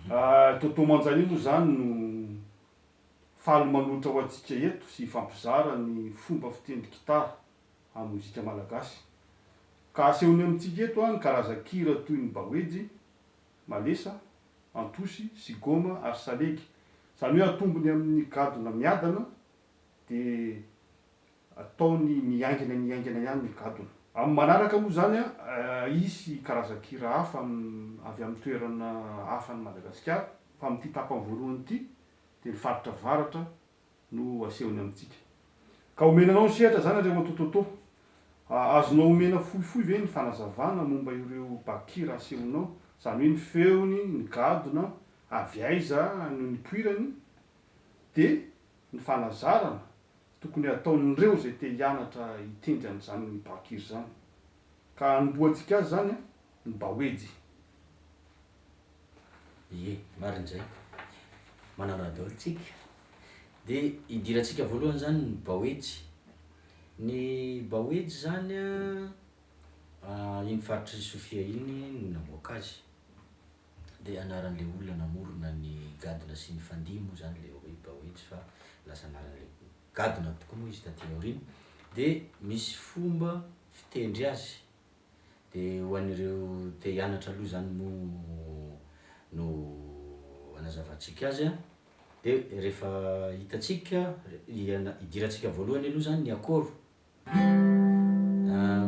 Toto Manjani moa izany no faly manolotra ho antsika eto sy hifampizara ny fomba fitendry gitara amin'ny mozika malagasy. Ka asehony amintsika eto ny karazan-kira toy ny bahoejy, malesa, antosy, sy goma ary salegy. Izany hoe atombony amin'ny gadona miadana dia ataony miaingana miaingana ihany ny gadona. Amin'ny manaraka moa izany hisy karazan-kira hafa avy amin'ny toerana hafa any Madagasikara fa amin'ity tapany voalohany ity dia ny faritra avaratra no asehony amintsika. Ka omena anao ny sehatra izany Andriamatoa Toto. Azonao omena fohifohy ve ny fanazavana momba ireo bakira asehonao, izany hoe ny feony, ny gadona, avy aiza no nipoirany, dia ny fanazarana tokony hataon'ireo izay te hianatra hitendry an'izany bakira izany. Ka hanombohantsika azy izany ny baoejy. Ie, marina izay. Manana daholo tsika. Dia idirantsika voalohany izany ny baoejy. Ny baoejy izany an, iny faritr'i Sofia iny no namoaka azy. Dia anaran'ilay olona namorona ny gadona sy ny fandihy moa izany ilay hoe baoejy fa lasa anaran'ilay gadona tokoa moa izy taty aoriana. Dia misy fomba fitendry azy. Dia ho an'ireo te hianatra aloha izany moa no anazavantsika azy an, dia rehefa hitantsika, idirantsika voalohany aloha izany ny akôro,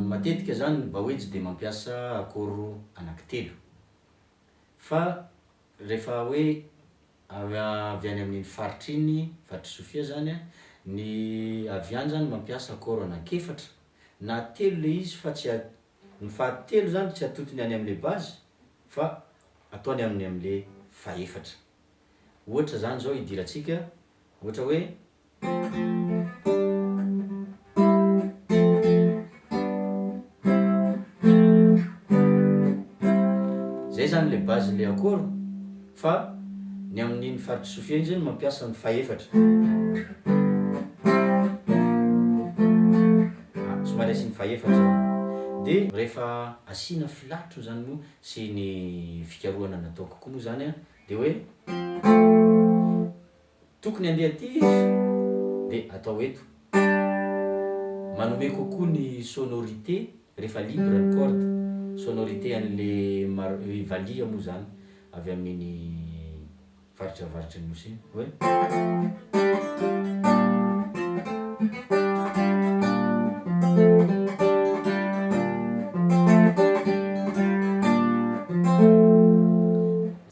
matetika izany ny baoejy dia mampiasa akôro anankitelo, fa rehefa hoe avy any amin'iny faritra iny, faritr'i Sofia izany an, ny avy any izany mampiasa akôro anankefatra na telo le izy fa tsy ny fahatelo zany tsy atotony any amle base fa ataony amin'ny amle fahefatra. Ohatra zany zao idirantsika ohatra hoe. Zay zany le base le accord fa ny amin'iny faritr'i Sofia iny zany mampiasa ny fahefatra. Somary asiany fahefatra zany. De rehefa asiana filatro zany moa sy ny fikarohana nataoko koa moa zany an, de hoe tokony handeha aty izy de atao eto. Manome kokoa ny sonorité rehefa libre ny corde, sonorité an'le mar- valiha moa zany avy amin'iny Faritra avaratry ny Nosy iny hoe.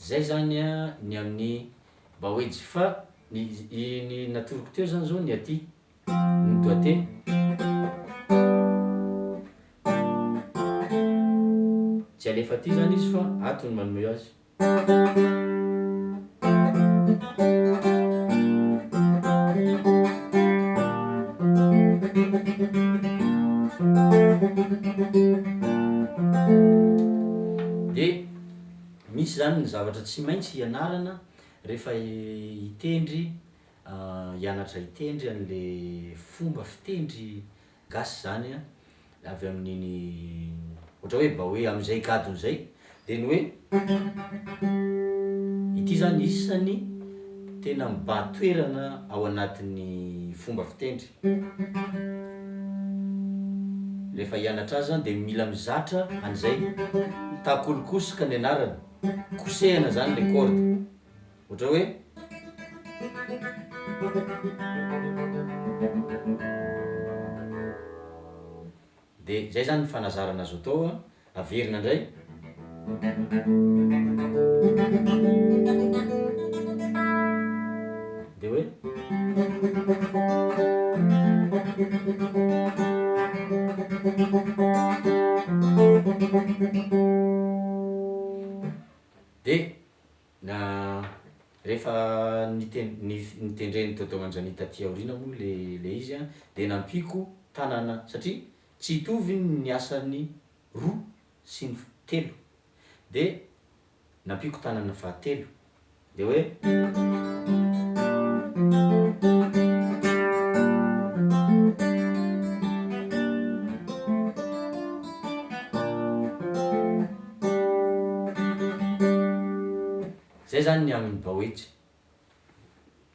Zay zany a ny amin'ny baoejy fa ny ny natoroko teo zany zao ny aty ny doigté. Tsy alefa aty zany izy fa ato no manome azy. De misy zany ny zavatra tsy maintsy hianarana rehefa hitendry hianatra hitendry an'le fomba fitendry gasy zany an, avy amin'iny ohatra hoe mba hoe am'zay gadona zay de ny hoe ity zany isany tena mibahan-toerana ao anatin'ny fomba fitendry, rehefa hianatra azy zany de mila mizatra an'izay, takolikosoka ny anarany, kosehana zany le corde. Ohatra hoe. De zay zany ny fanazarana azo atao a, averina ndray. De hoe. De Na rehefa niten- nitendren'i Toto Manjani taty aoriana moa le le izy an, de nampiako tanana satria tsy hitovy ny asan'ny roa sy ny telo, de nampiako tanana fahatelo, de hoe. Zay zany ny amin'ny baoejy.